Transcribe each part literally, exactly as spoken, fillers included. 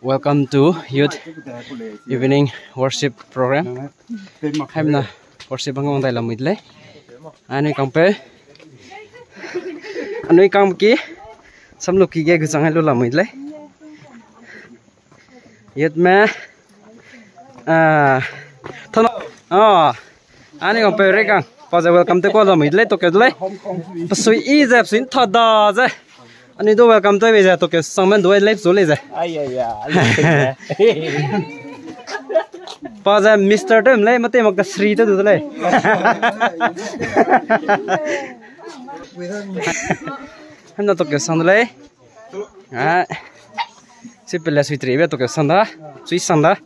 Welcome to Youth Evening Worship Program. Haimna worship hang wang dai lamui de lei. Anui kangpeu. Anui kangpeu ki. Samluki ge gusang hai lu lamui de lei. Youth me. Ah. Thono. Ah. Anui kangpeu rei kang. Pa ze welcome te ko lamui de lei, tokeu de lei. Pesui i ze, pesui nthada ze. Anui du welcome te be ze, tokeu sang men du ai lei, pesui lei ze. Ai, ai, ai, ai. Pa ze Mister te lei, mate mak te Sri te du de lei. Hemna tokeu sang de lei. Ah. Si pele sui tri be tokeu sang da. Sui sang da.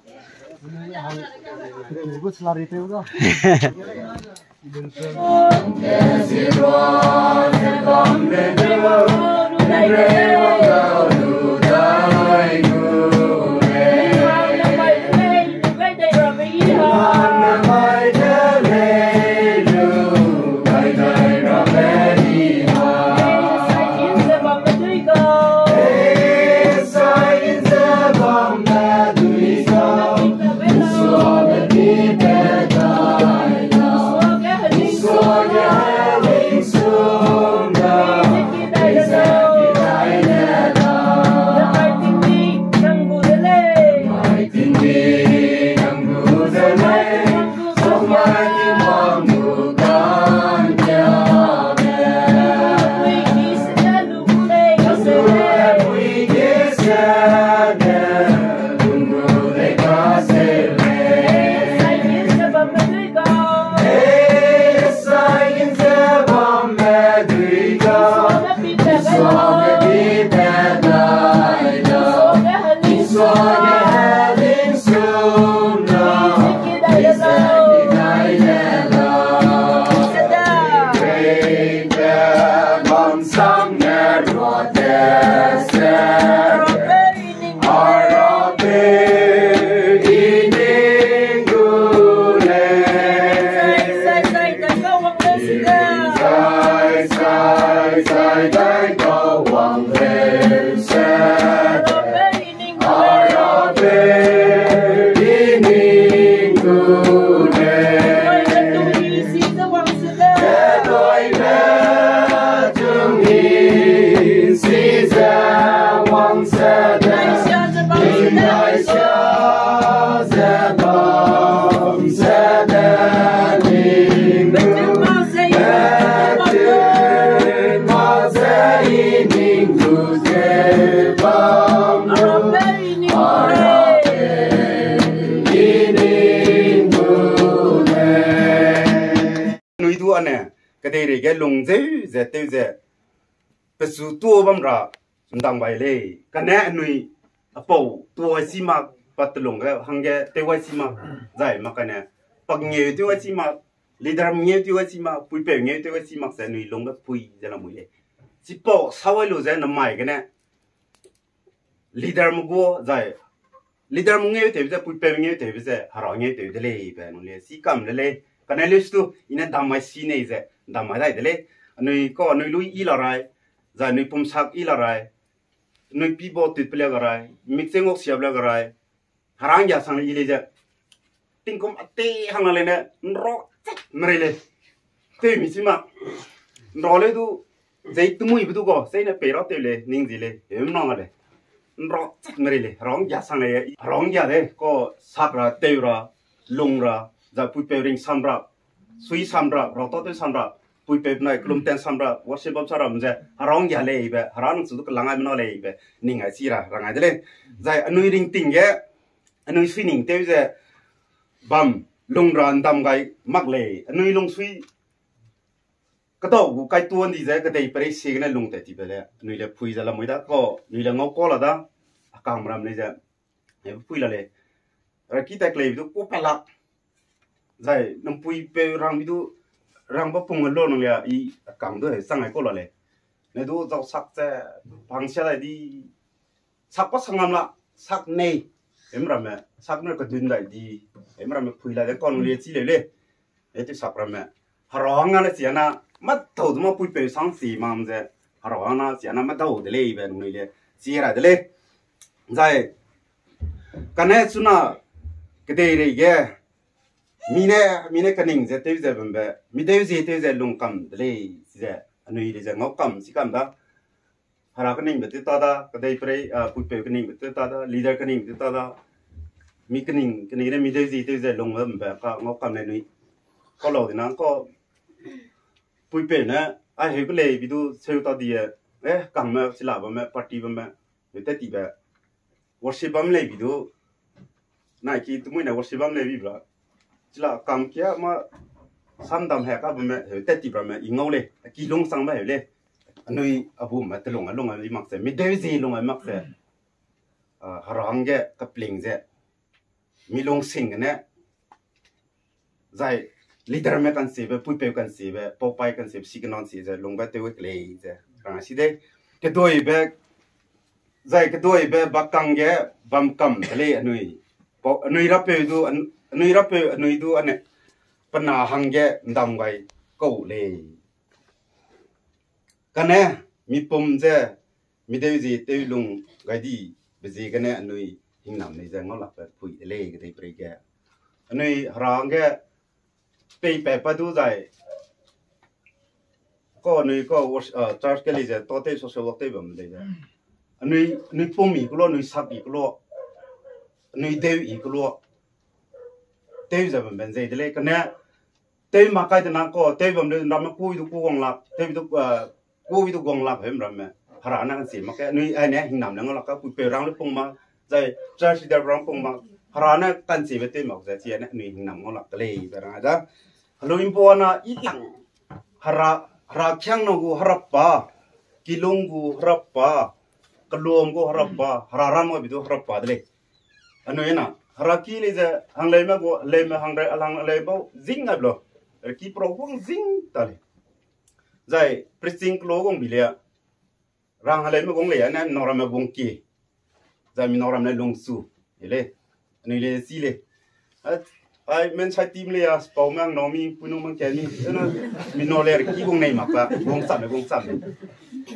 Nui du ane, kedeirei ge lung zeu ze tew ze, pechu tuo bam ra ndang bai lei. Kane anui apau tuo ai si mak, pa telung ge hangge tew ai si mak, zai mak kane, pa ngeu tew ai si mak, leader ngeu tew ai si mak, puipeu ngeu tew ai si mak ze anui lung ge pui ze lamui lei. Chipau sawai lu ze namai gene, leader me gu zai, leader me ngeu tewbe ze, puipeu ngeu tewbe ze, hera ngeu tew de lei be nung le, si kam le lei. Kane le stu, i ne dam mai si nei ze, dam mai dai de lei. Anui ko, anui lui i la rai, zai anui pumsak i la rai, anui pibo tut pe le ga rai, mikcheng ok siap le ga rai, hera nggia sang le i lei ze. Tingkum ate hang la lei ne, nro chat merei lei. Tew mi si ma. Nro leu du, zei temuibe du ko, zei ne pei ra tew lei, ning zi lei, hem nang a lei. Nro chat merei lei, hera nggia sang lei, hera nggia lei, ko sak ra, tew ra, lung ra, zai puipeu ring sam ra, sui sam ra, rauta tew sam ra, puipeu benai kelum ten sam ra, worship bam sa ra ze, hera nggia lei be, hera nang chu du kelang ai mena lei be, ning ai si ra, rang ai de lei. Zai anui ringting ge, anui sui ning tew ze, bam, lung ra ndam gai mak lei, anui lungsui, kedau gu kai tuan di ze, kedei perei sie gene lung tat ti be le, anui le pui ze lamui da ko, anui le ngau ko la da, akam ram lei ze, e pui la lei, raki tak lei du ko pa lak, zai, nang puipeu rang bi du, rang ba pung lo nang lia, i akam du, sang ai ko la lei. Ne du, zau sak ze, pang sia dai di, sak pa sang lam la, sak nei, hem ramme, sak ne kedun dai di, hem ramme pui la de kon le chi leu lei. E ti sak ramme. Hera hang na le chi ana, ma dau du ma puipeu sang chi mam ze, hera hang na chi ana ma dau de lei be nung le, chi ra de lei. Zai, Kane chuna kedeirei ge, mi ne, mi ne kening ze tew ze bambe, mi deu zie tew ze lungkam de lei, chize, anui le ze ngaukam si kam da. Hera keningbe tew ta da, kedeiperei, ah, puipeu keningbe tew ta da, leader keningbe tew ta da. Mi kening, kening ne mi deu zie tew ze lungbe bambe ka ngaukam le nui. Kau lau di nang kau puipeu ne, ai heu ke lei bi du seu ta di e, eh, kangme, chila bamme, party bamme, heu tat tibe. Worship bam lei bi du, nai ki tumui ne worship bam lei bi bra. Chila kam kia ma samdam he ka bamme, heu tat ti bramme, i ngau lei, a ki lungsangbe heu lei. Anui a bume telung a lung a i mak ze, mi deu zie lung a i mak ze. Ah, hera hangge kapling ze, mi lungsing gene, zai leaderme kansiebe, puipeu kansiebe, paupai kansiebe, si kenan si ze lungbe tew ke lei ze rang si de. Keduibe, zai keduibe bakang ge bamkam de lei anui. Pau, anui rapeu du, an-, anui rapeu anui du ane, pe na hangge ndam gai kau lei. Kane, mipum ze, mi deu zie tew lung gai dibe ziegene anui hingnam lei ze ngau lakbe pui de lei kedeiperei ge. Anui hera hangge peipat pa du zai. Kau anui kau, ah, church ke lei ze, tâtew social work tew bam lei ze. Anui, anui pum i kelo, anui sak i kelo, anui deu i kelo. Tew ze bam ben zei de lei, kane, tew mak kai de nang kau, tew bam lei, ramme kui du ku guang lak, tew du, ah, kui du guang lak hem ramme. Hera ne kansi mak ke, anui, ai ne, hingnam le ngau lak ka, puipeu rang le pung mak, zai, church leader rang pung mak, hera ne kansiebe tew mak ze, chi ne, anui hingnam ngau lak de lei, ze rang da. Helui ’mpuana i lang, hera, hera kiang nang gu herapa, kilung gu herapa, kelum gu herapa, hera ram gu bi du herapa de lei. Anui na, hera ki lei ze, hangleume gu, leume hangre, alang leu bau, zing ai blo. Ki pro guang zing ta lei. Zai, preaching kelo guang bi lei a. Rang heleume guang lei a ne, mi nau ramme guang ki. Zai mi nau ramme lungsu. E lei. Anui le si lei. A, ai, men sai team lei a, spau me ang nau mi, pui nung mang ke mi. Zena, mi nau le ki guang nei mak ka, guang sam le, guang sam le.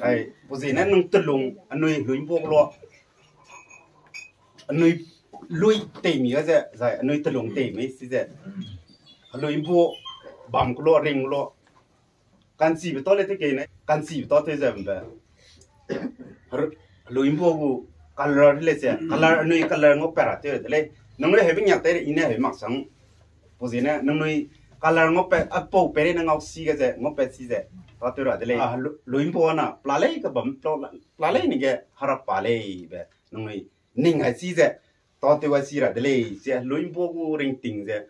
Ai, pu zi ne nung telung, anui lui ’mpuak lo. Anui lui tei mi ga ze, zai, anui telung tei mi si ze. Helui ’mpuak, bam kelo, ring kelo. Kanchibe tâ le te kei ne, kanchibe tâ tew ze bambe. Helui ’mpuak gu color le ze, color, anui color ngau pat ra tew de lei. Nangnui hebe ngiak tei le, i ne hebe mak sang. Pu zi ne, nangnui color ngau pat, a pau pe le ne ngau si ge ze, ngau pat si ze. Tâ tew ra de lei. A, helui, lui ’mpuana, pla lei ke bam, pla, pla lei ne ge, herapa lei be. Nangnui, ning ai si ze. Tâtew ai si ra de lei, ze, lui ’mpuak gu ringting ze.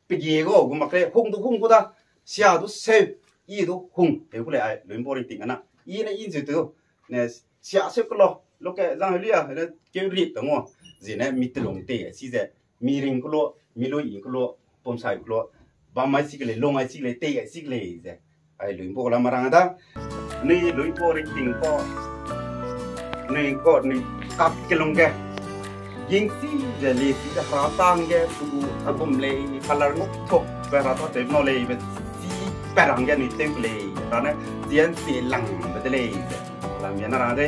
Pegi ga gu mak le, hung du hung gu da, sia du seu, i du hung, heu gu lei ai, lui ’mpuak ringting ana. I ne i ’nzeu tew, ne sia seu kelo, lo ke zang heli a, ne keu rit ta ngua, zi ne mi telung tei ai si ze, mi ring kelo, mi lui i kelo, pum sai kelo, bam ai si ke lei, lung ai si ke lei, tei ai si ke lei ze. Ai lui ’mpuak la ma rang da. Anui lui ’mpuak ringting kau. Anui kau, anui kak kelung ge. Gingchi ze le si ze hera tang ge, tu a gum lei, color nguk thok, be hera tâ tew nau lei, be si pe rang ge anui tew ke lei. Ra ne, zian si lang be de lei. Lam ya na rang de.